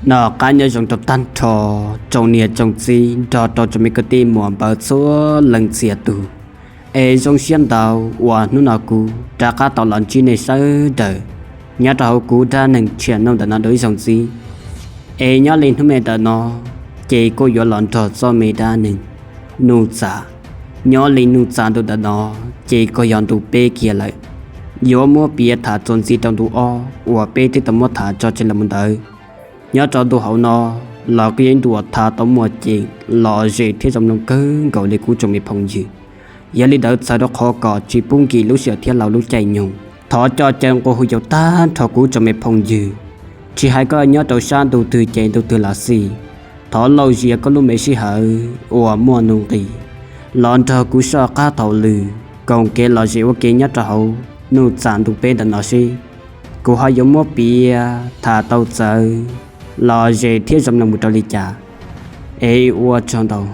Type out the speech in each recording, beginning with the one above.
Noj qab nyob zoo rau tag nrho tsoom niam tsoom txiv nrog rau tsoom me kwv tij muam npawg txhua leej txhia tus. Es zoo siab ntau uas hnub no kuv rov qab tau los ntsib nej sawv daws nyob rau hauv kuv dab neeg tshiab no ntawm no dua ib zaug ntxiv. Es nyob li hnub me ntawm no ces kuj yuav los nrog txoj me dab neeg Nuj Txas. Nyob li Nuj Txas ntu ntawm no ces kuj yog ntu peb kiag lawm, yuav muab piav tham txuas ntxiv rau ntu ob uas peb twb tau muab tham tso tseg los mus ntawd. Nyob rau ntu hauv no los kuj yog ib ntu uas tham tau muaj ceem lom zem thiab zoo mloog kawg nkaus li kuv tsoom me phooj ywg. Yog li ntawd txhawm rau qhov kom tsis pub nkim lub sij hawm thiab laus lub caij nyoog, thov coj caw nqua hu yaus tag nrho kuv tsoom me phooj ywg, tsis hais koj nyob rau sab ntuj twg ces ntuj twg los xij, thov lauj zias koj lub me sij hawm uas muaj nuj nqis los nrog kuv soj qab thaum lwm koom kev lom zem ua ke nyob rau hauv Nuj Txas ntu peb ntawm no seb kuv ho yuav muab piav tham tau txawv lom zem thiab zoo mloog mus rau li cas. Es ua tsaug ntau.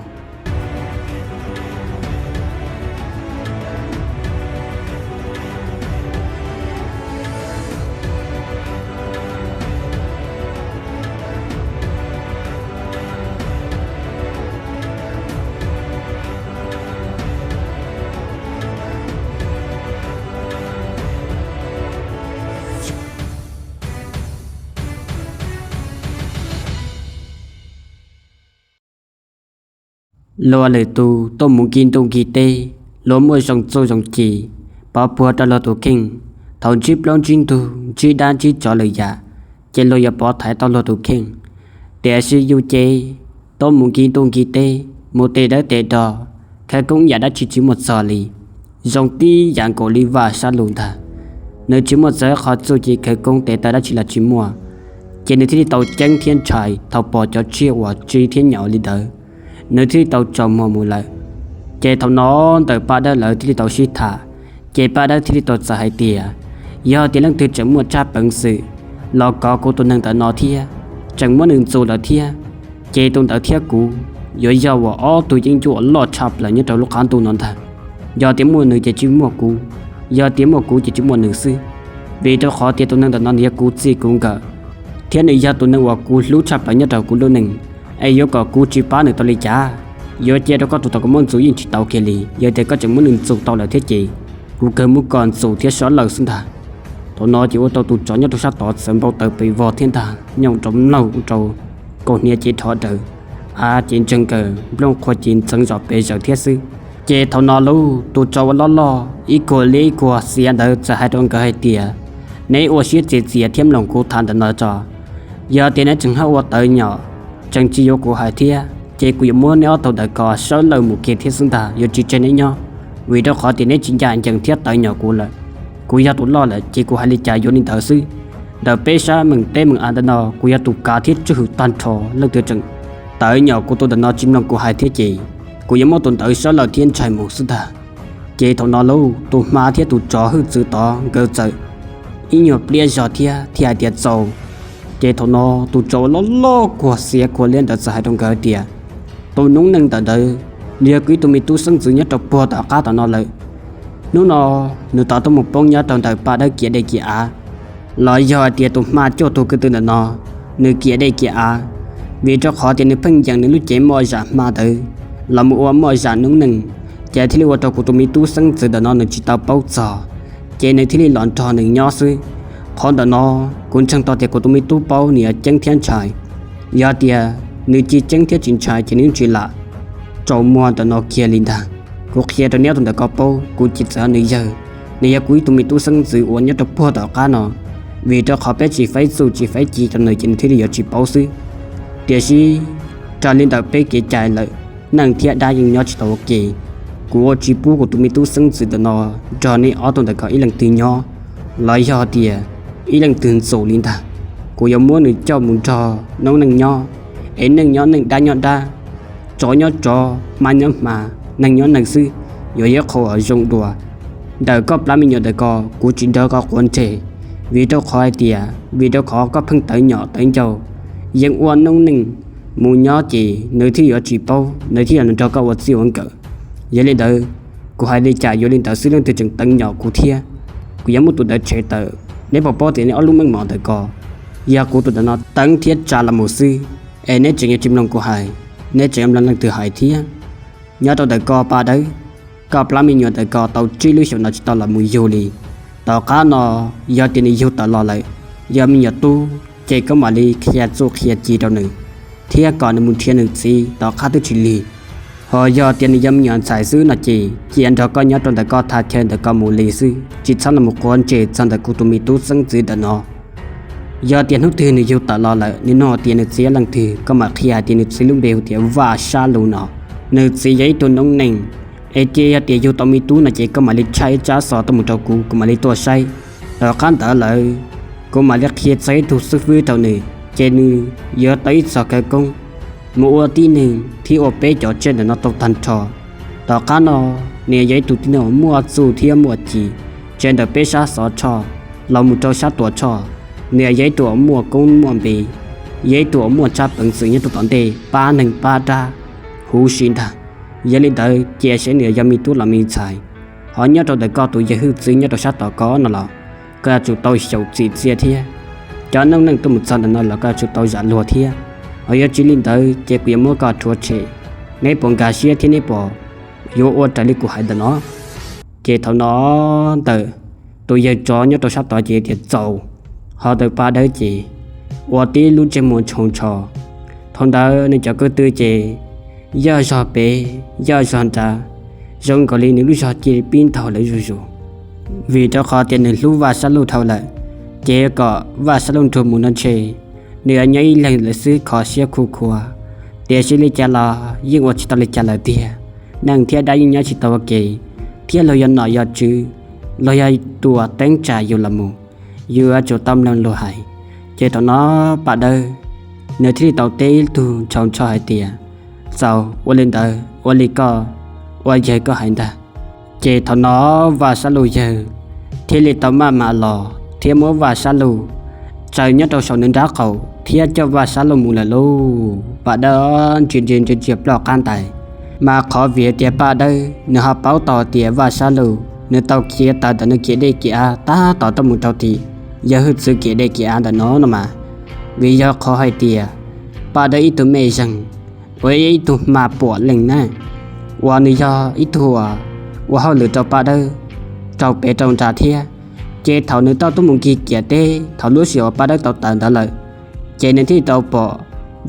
Luag lwm tus tuaj mus nkig ntuj nkig teb, luag muaj zoo txuj zoo ci, pov puag rau luag tus kheej. Thaum ntsib plaub ntsib ntug, ntsib dab ntsib tsov lwm yam, ces luag yuav pov thaiv tau luag tus kheej. Tiam sis yus ces tuaj mus nkig ntuj nkig teb, mus tes dawb tes do, khawv koob yam dab tsi tsis muaj txog li, zoo tib yam nkaus li vaj sab lug ntag. Nws tsis muaj txawv qhov txuj ci khawv koob tes taw dab tsi los tsis muaj, ces nws thiaj li tau ceeb thiab ntshai thaum pom cov tsiaj uas tsi thiab nyaum li ntawd, nws thiaj li tau tsaus muag mus lawm. Ces thaum no ntawm Paj Dawb lawv thiaj li tau sib tham, ces Paj Dawb thiaj li tau txawm hais tias, yog tias leej twg tseem muaj tsab peev xwm los kov kuv tus neeg ntawm no thiab tseem muab nws ntxuav lawm thiab, ces tus ntawd thiab kuv yuav yog uas ob tug yeeb ncuab uas loj tshaj plaws nyob rau lub qab ntuj no ntag. Yog tias muaj nws ces tsis muaj kuv, yog tias muaj kuv ces tsis muaj nws xwb. Vim rau qhov tias tus neeg ntawm no nws yog kuv txij kuv nkawm, thiab nws yog tus neeg uas kuv hlub tshaj plaws nyob rau kuv lub neej. Es yuav kom kuv tsis pab nws tau li cas? Yuav cia rau koj tus tau koj muab ntxuav yeej tsis tau kiag li. Yog tias koj tseem muab nws ntxuav tau lawm thiab ces kuv kawg muab koj ntxuav thiab sab lawm xwb ntag. Thaum no ces ua rau tus tsov nyob rau sab tod txawm npau taws pes vog thiab ntag, nyooj rau mlaug rau, kaus hniav ces dhov daws, av ces ntseeg kaws, nplooj qhuav ces ntxeev zom pes zaws thiab xwb. Ces thaum no lauj, tus tsov uas loj loj ib kuag liab ib kuag xiav ntawd txawm hais rau nkawd hais tias, neb ua siab txias txias thiab mloog kuv tham ntawm no tso. Yog tias neb tseem hab ua tawv nyom, tseem tsis yuav kuv hais thiab ces kuv yuav muab neb ob tug ntawm ko sawv lawm mus kiag thiab xwb ntag, yuav tsis tseg neb nyob. Vim rau qhov tias neb tsis ncaj ncees thiab tawv nyom kuv lawm. Kuv yog tus loj lawm ces kuv hais li cas yuav li ntawd xwb. Ntawm peb sab meem teb meem av ntawm no kuv yog tus kav thiab tswj hwm tag nrho, leej twg tseem tawv nyom kuv tus ntawm no tsis mloog kuv hais thiab ces kuv yuav muab tus ntawd sawv lawm thiab ntshai mus xwb ntag. Ces thaum no lauj, tus hma thiab tus tsov hwj txwv tod nkawd txawm ib nyuag pliab zog thiab thiaj hais tias txaus. Ces thaum no tus tsov uas loj loj kuag xiav kuag liab ntawd txawm hais rau nkawd hais tias, tus noob neej ntawm ntawd nws yog kuv ib tug me tub xeeb ntxwv nyob rau puag tom qab tom no lawm. Hnub no nws tau tuaj mus poob nyob rau ntawm Paj Dawb kiav dej kiav av, los yog hais tias tus hma cuaj tug ko tw ntawm no nws kiav dej kiav av, vim rau qhov tias nws pheej yeem nws lub cev moj zam hma ntawd los mus ua moj zam noob neej, ces thiaj li ua rau kuv tus me tub xeeb ntxwv ntawm no nws tsis tau paub txog, ces nws thiaj li los nrog nws nyob xwb. Qhov ntawm no kuv ntseeg tau tias kuv tus me tub paub nws yuav ceeb thiab ntshai. Yog tias nws tsis ceeb thiab tsis ntshai ces nws tsis lam tsaus muag ntawm no kiag li ntag. Kuv qhia rau neb ob tug ntawm ko paub, kuv tsis txawv nws yawg, nws yog kuv ib tug me tub xeeb ntxwv uas nyob rau puag tom qab no. Vim rau qhov peb tsis faib txuj tsis faib ci rau nws ces nws thiaj li yuav tsis paub xwb. Tiam sis raws li ntawm peb kev cai lawm, neeg thiab dab yeej nyob tsis tau ua ke. Kuv ua tsis pub kuv tus me tub xeeb ntxwv ntawm no nrog neb ob tug ntawm ko ib leej twg nyob, los yog tias ib leej twg ntxuav li ntag. Kuv yuav muab nws coj mus nrog noob neej nyob, es neej nyob neej dab nyob dab, tsov nyob tsov, hma nyob hma, neeg nyob neeg xwb, yuav yog qhov uas zoo dua. Ntawm koj plab me nyuam ntawm ko kuv tsis nrog koj quav ntsej, vim rau qhov hais tias vim rau qhov koj pheej tawv nyom tawv ncauj, yeej ua noob neej mus nyob ces nws thiaj yuav tsis paub, nws thiaj yuav nrog koj ua txij ua nkawm. Yog li ntawd, kuv hais li cas yuav li ntawd xwb, leej twg tseem tawv nyom kuv thiab, kuv yuav muab tus ntawd tshem tawm. Neb puas paub tias neb ob lub meej mom ntawm ko Yog kuv tus ntawm no teeb thiab tsa los mus xwb, es neb tseem yuav tsis mloog kuv hais, neb tseem yuav mloog leej twg hais thiab? Nyob rau ntawm koj Paj Dawb, koj plab me nyuam ntawm koj tau tsib lub xyoos no tsis tau los mus yug li. Tom qab no yog tias nws yug tawm los lawm, yog me nyuam tub ces koj mam li qhia txuj qhia ci rau nws, thiab kom nws mus nrhiav nws txiv, tom qab twb tsis lig. Ho yog tias nws yog me nyuam ntxhais xwb no ces cia nrog koj nyob rau ntawm koj thaj chaw ntawm koj mus li xwb, tsis txhob los mus quav ntsej txog ntawm kuv tus me tub xeeb ntxwv ntawm no. Yog tias hnub twg nws yug tawm los lawm, nws nug tias nws txiv yog leej twg, koj mam qhia hais tias nws txiv lub npe hu tias Vaj Sab Lug no. Nws txiv yog ib tug noob neej, es cia yog tias yug tau me tub no ces koj mam li tshaj ib tsab xov tuaj mus rau kuv, kuv mam li tuaj saib. Tom qab ntawd lawm, kuv mam li qhia txog ib tug xib fwb rau nws, ces nws yuav tau ib txoj khawv koob mus ua tib neeg thiab ua peb cov tsiaj ntawm no tau tag nrho. Tom qab no, nws yog ib tug tib neeg uas muaj txuj thiab muaj ci, tsev ntawm peb sab Xov Tshoj los mus rau sab Tuam Tshoj, nws yog ib tug uas muaj koob muaj npe, yog ib tug uas muaj tsab peev xwm nyob rau tom ntej pab neeg pab dab huv si ntag. Yog li ntawd cia seb nws yog me tub los me ntxhais. Ho nyob rau ntawm koj tus yawg hwj txwv nyob rau sab tom koj no los, koj yuav tsum tau xyaum txim txiaj thiab. Cov noob neej tuaj mus txog ntawm no los koj yuav tsum tau zam luag thiab. Ho yog tsis li ntawd ces kuv yuav muab koj rhuav tshem. Neb puas nkag siab thiab neb puas yuav ua raws li kuv hais ntawm no? Ces thaum no ntawm tus yawg tsov nyob rau sab tod ces tias txaus, ho ntawm Paj Dawb ces ua tib lub ntsej muag ntshoo ntsho. Thaum ntawd nws cov ko tw ces yoj zog pem yoj zog nrad, zoo nkaus li nws lub zog cia li pib ntaug lawm zuj zus. Vim rau qhov tias nws hlub Vaj Sab Luj dhau lawm, ces kom Vaj Sab Luj nrug mus no ntshe nws yuav nyob ib leeg lawm xwb kho siab khuj khua. Tiam sis li cas los yeej ua tsis tau li cas lawm tiag. Neeg thiab dab yeej nyob tsis tau ua ke, thiab luag yog nom yog tswv, luag yog tus uas teeb tsam yus los mus, yus yuav tsum tau mloog luag hais. Ces thaum no Paj Dawb nws thiaj li tau teb ib tug ntshau ntsho hais tias, txaus, ua li ntawd ua li koj ua yawg koj hais ntag. Ces thaum no Vaj Sab Luj yawg thiaj li tau maj mam los thiab muab Vaj Sab Luj tsaws nyob rau saum nws nrab qaum thiab coj Vaj Sab Luj mus lawm lauj. Paj Dawb ntsia ntsia ntsia ntsia ploj qab ntais, mas qhov vim tias Paj Dawb nws ho paub tau tias Vaj Sab Luj nws tau khiav tawm ntawm nws kiam dej kiam av tab tom tuaj mus rau tim yawg hwj txwv kiam dej kiam av ntawm no no mas, vim yog qhov hais tias Paj Dawb ib tug mej zeeg uas ib tug hma puam leej na, uas nws yog ib tug uas ua hauj lwm rau Paj Dawb rau pem rau nrad thiab. Ces thaum nws tau tuaj mus nkig kiam teb thaum lub sij hawm uas Paj Dawb tau tawm ntawd lawm, ces nws thiaj tau pom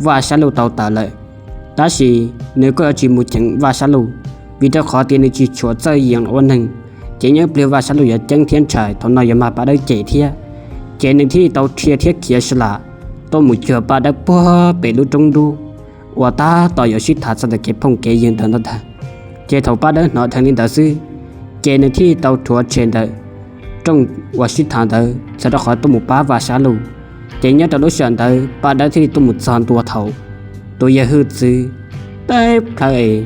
Vaj Sab Luj tau tawm lawm. Tab sis nws kuj yuav tsis mus cheem Vaj Sab Luj, vim rau qhov tias nws tsis tshua txawj yeem ua neeg, ces nyob pliag Vaj Sab Luj yuav ceeb thiab ntshai thaum no yuav mag Paj Dawb cem thiab. Ces nws thiaj tau rhia thiab khiav sab lam tuaj mus cuag Paj Dawb puag pem lub roob dub uas tab tom yuav sib tham txog ntawm kev phooj kev ywg ntawd ntag. Ces thaum Paj Dawb hnov dheev li ntawd xwb, ces nws thiaj tau rhuav tshem ntawm rooj uas sib tham ntawd txawm rau qhov tuaj mus pab Vaj Sab Luj. Ces nyob rau lub sij hawm ntawd Paj Dawb thiaj li tuaj mus txog ntua thaum tus yawg hwj txwv teb plhaw es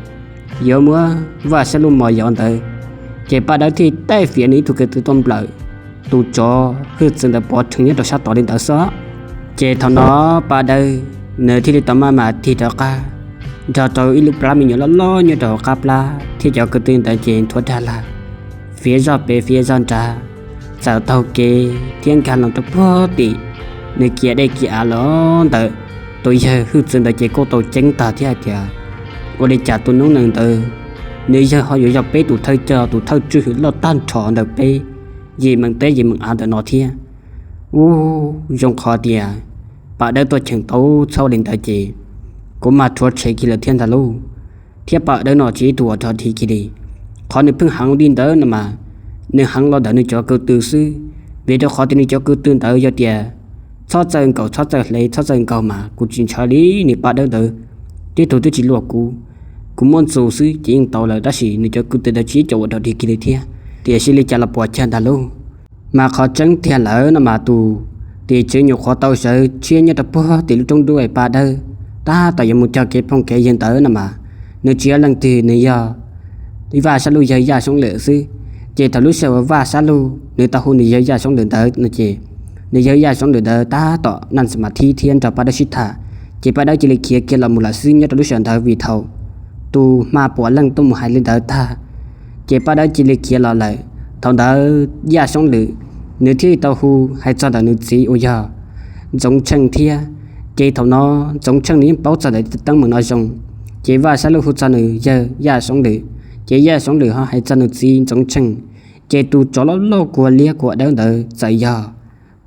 yuav muab Vaj Sab Luj mos yov ntawd, ces Paj Dawb thiaj teb fiav nws ib tug ko tw tuaj nplawm tus tsov hwj txwv ntawd pov rhees nyob rau sab tod li ntawd xwb. Ces thaum no Paj Dawb nws thiaj li tau maj mam tig rov qab nrog rau ib lub plab me nyuam loj loj nyob rau hauv qab plab thiab cov ko tw ntawd ces nthuav dag lag, fiav zog pem fiav zog nrad, txawm taug kev thiab nkag los rau puag tim nws kiam dej kiam av los ntawd. Tus yawg hwj txwv ntawd ces kuj tau ceeb tag thiab hais tias, ua li cas tus noob neej ntawd nws yawg ho yuav yog peb tus thawj coj tus thawj tswj hwm loj tag nrho ntawm peb yim meem teb yim meem av ntawm no thiab? Ub, zoo qhov tias Paj Dawb tuaj cheem tau txhob li ntawd ces kuv mag rhuav tshem kiag lawm thiab ntag lauj. Thiab Paj Dawb no tsis ib tug uas rog dig kiag li. Qhov nws pheej heev li ntawd no mas nws heev los ntawm nws cov ko tw xwb, vim rau qhov tias nws cov ko tw ntawd yog tias txhob txawj nkaum txhob txawj hle txhob txawj nkaug mas kuv tsis ntshaw li nws Paj Dawb ntawd. Tib tug twb tsis luag kuv, kuv muab ntxus xwb ces yeej tau lawm, tab sis nws cov ko tw ntawd tsis ib co uas rog dig kiag li thiab. Tiam sis li cas los puas cag ntag lauj. Mas qhov tseeb tiag lawm no mas tus tim tswv nyuam qhuav tau sawv tshiab nyob rau puag tim lub roob dub es Paj Dawb tab tom yuav mus cog kev phooj kev ywg ntawd no mas, nws tsis yog leej twg, nws yog Vaj Sab Luj yawg Yaj Soob Lwm xwb. Ces thaum lub sij hawm uas Vaj Sab Luj nws tau hu nws yawg Yaj Soob Lwm ntawd no ces, nws yawg Yaj Soob Lwm ntawd tab tom naj xa ma thib thiab nrog Paj Dawb sib tham, ces Paj Dawb cia li khiav kiag los mus lawm xwb nyob rau lub sij hawm ntawd vim thaum tus hma puam leej tuaj mus hais li ntawd tag, ces Paj Dawb cia li khiav los lawm. Thaum ntawd Yaj Soob Lwm nws thiaj li tau hu hais txog ntawm nws txiv uas yog Ntxoov Tsheej thiab. Ces thaum no Ntxoov Tsheej nws yeej paub txog ntawm teeb meem no zoo, ces Vaj Sab Luj hu txog nws yawg Yaj Soob Lwm, ces Yaj Soob Lwm ho hais txog nws txiv Ntxoov Tsheej. Ces tus tsov loj loj kua liab kua dawb ntawd txawm yog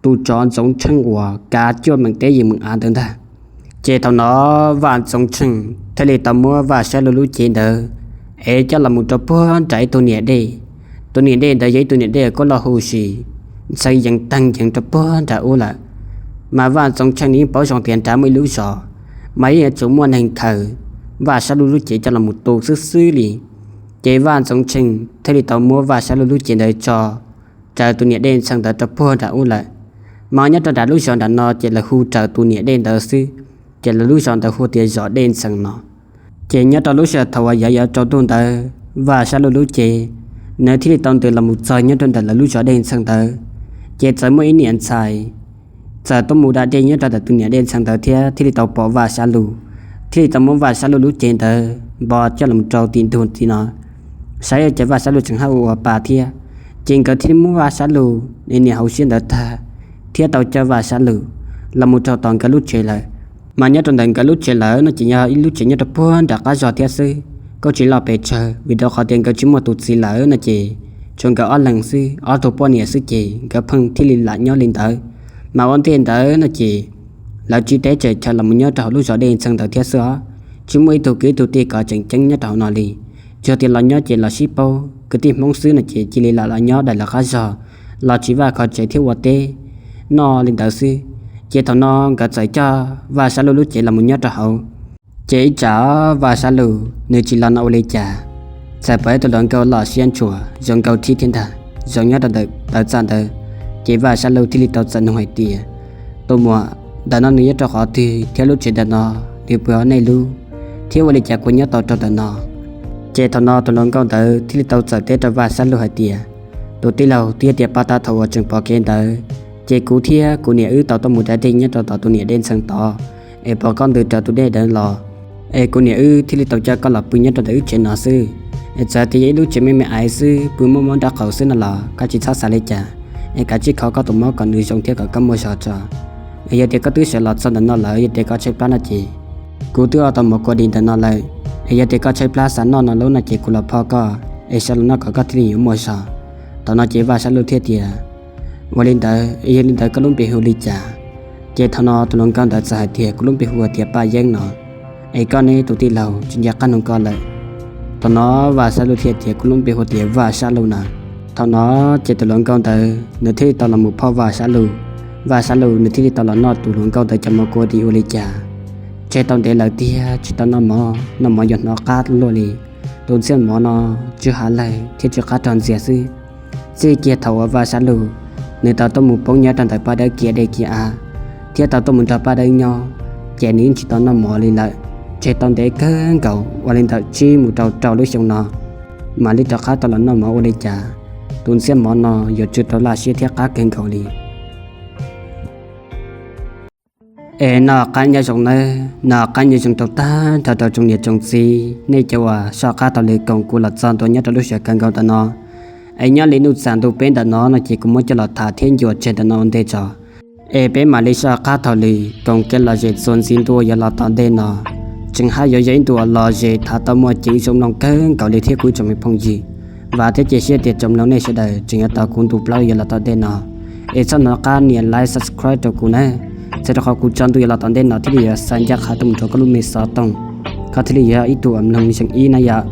tus tsov Ntxoov Tsheej uas kav cuaj meem teb yim meem av ntawd ntag. Ces thaum no Vaj Ntxoov Tsheej thiaj li tau muab Vaj Sab Luj lub cev ntawd es coj los mus rau puag nram ib tug niam dej. Tus niam dej ntawd yog ib tug niam dej kuj loj huv si, ntxhee yees teeg yees rau puag nram ub lawm. Mas Vaj Ntxoov Tsheej nws yeej paub zoo tias nrad muaj ib lub zos, mas yeej yuav tsum muaj neeg khaws Vaj Sab Luj lub cev coj los mus tu xwb xwb li. Ces Vaj Ntxoov Tsheej thiaj li tau muab Vaj Sab Luj lub cev ntawd tso raws tus niam dej ntxhee ntawd rau puag nram ub lawm. Mas nyob rau nram lub zos nram no ces lawv hu raws tus niam dej ntawd xwb, ces lawv lub zos ntawd hu tias zos Dej Ntxhee no. Ces nyob rau lub sij hawm thaum uas yav yuav tsaus ntuj ntawd, Vaj Sab Luj lub cev nws thiaj li tau ntws los mus txog nyob rau ntawm lawv lub zos Dej Ntxhee ntawd. Ces txawm muaj ib niam ntxhais txawm tuaj mus da dej nyob rau ntawm tus niam Dej Ntxhee ntawd thiab thiaj li tau pom Vaj Sab Luj, thiaj li tau muab Vaj Sab Luj lub cev ntawd npo coj los rau tim ntug tim no, saib ua cas Vaj Sab Luj tseem haj ua ua pa thiab. Ces nkawd thiaj li muab Vaj Sab Luj nias hauv siab ntawd tag, thiab tau coj Vaj Sab Luj los mus rau tom nkawd lub tsev lawm. Mas nyob rau ntawm nkawd lub tsev lawm no ces yog ib lub tsev nyob rau puag nram qab zos thiab xwb, kuj tsis loj pes tsawg, vim rau qhov tias nkawd tsis muaj tus txiv lawm no ces tsuas nkawd ob leeg xwb, ob tug poj niam xwb ces nkawd pheej thiaj li lam nyob li ntawd. Mas ua ntej ntawd no ces lawv tsiv teb tsaws chaw los mus nyob rau hauv lub zos Dej Ntxhee ntawd thiab xwb os, tsis muaj ib tug kwv ib tug tij kom tseem ceeb nyob rau hauv no li. Tsuas tias los nyob ces los sib paub kwv tij Hmoob xwb no ces cia li lam los nyob daim lawv qab zos, los tsis vaj kho tsev thiab ua teb noj li ntawd xwb. Ces thaum no nkawd txawm coj Vaj Sab Luj lub cev los mus nyob rau hauv. Ces ib tsam Vaj Sab Luj nws tsis los no ua li cas, txawm pom ib tug hluas nkauj loj siab ntshua zoo nkauj thib thiab ntag, zoo nyob rau ntawm tawv txaj ntawd. Ces Vaj Sab Luj thiaj li tau txawm nug hais tias, Tus muam, ntawm no nws nyob rau qhov twg thiab lub tsev ntawm no nws puas yog nej lub, thiab ua li cas kuv nyob tau rau ntawm no? Ces thaum no tus hluas nkauj ntawd thiaj li tau txawm teb rau Vaj Sab Luj hais tias, Tus tij laug, twb yog tias pab tab thaum uas tseem pom kev ntawd, ces kuv thiab kuv niam wb tau tuaj mus da dej nyob rau tom tus niam Dej Ntxhee tod, es pom koj ntws raws tus dej ntawd los, es kuv niam wb thiaj li tau coj koj los pw nyob rau ntawm wb tsev no xwb. Es txawm tias yog ib lub tsev me me aiv xwb, pw muaj mob nraub qaum xwb no los koj tsis txhob xav li cas, es kav tsij kho koj tus mob kom nws zoo thiab kom koj muaj zog tso. Es yog tias koj twb sawv los txog ntawm no lawm, yog tias koj tshaib plab no ces kuv twb ua tau mov kua dis ntawm no lawm. Es yog tias koj tshaib plab xav noj no lub no ces kuv los pho koj, es sawv los noj kom koj thiaj li yuav muaj zog. Thaum no ces Vaj Sab Luj thiaj tias, Ua li ntawd, es yog li ntawd koj lub npe hu li cas? Ces thaum no tus hluas nkauj ntawd txawm hais tias, Kuv lub npe hu tias Paj Yeeb no. Es koj ne tus tij laug, tsis nco qab nug koj lawm. Thaum no Vaj Sab Luj thiaj tias, Kuv lub npe hu tias Vaj Sab Luj na. Thaum no ces tus hluas nkauj ntawd nws thiaj li tau los mus phoj Vaj Sab Luj. Vaj Sab Luj nws thiaj li tau los noj tus hluas nkauj ntawd cov mov kua dis ua li cas. Tseg tau ntev lawm tiag tsis tau noj mov, noj mov yuav hnov qab luaj li. Tus ntxhiaj mov no tsw hav lawg thiab tsw qab rog ntxiag xwb. Txij kiag thaum uas Vaj Sab Luj nws tau tuaj mus poob nyob rau ntawm Paj Dawb kiag dej kiag av, thiab tau tuaj mus nrog Paj Dawb nyob, ces nws yeej tsis tau noj mov li lawm. Tseg tau ntev kawg nkaus ua li ntawm tsib mus rau rau lub xyoo no mam li rov qab tau los noj mov ua li cas. Tus ntxhiaj mov no yuav tsw tau laj siab thiab qab kawg nkaus li. Es noj qab nyob zoo nawb, noj qab nyob zoo rau tag nrho rau tsoom niam tsoom txiv nej cov uas soj qab taug lw koom kuv los txog ntua nyob rau lub sij hawm kawg nkaus ntawm no. Es nyob li nuj txam ntu peb ntawm no no ces kuv muab coj los tham thiab ncua tseg ntawm no ua ntej tso. Es peb mam li soj qab taug lw koom kev lom zem txuas ntxiv ntua yuav los tom ntej no. Tseem haj yuav yog ib ntu uas lom zem tham tau muaj ceev zoo mloog kawg nkaus li thiab kuv tsoom me phooj ywg. Vam thiab cia siab tias tsoom mloog nej sawv daws tseem yuav tos kuv ntu plaub yuav los tom ntej no. Es txhob hnov qab nias like subscribe rau kuv na. Txawm rau qhov kuv tso ntu yuav los tom ntej no thiaj li yuav xa ncaj qha tuaj mus rau koj lub me xov tooj, koj thiaj li yuav yog ib tug uas mloog zeem ib na yom.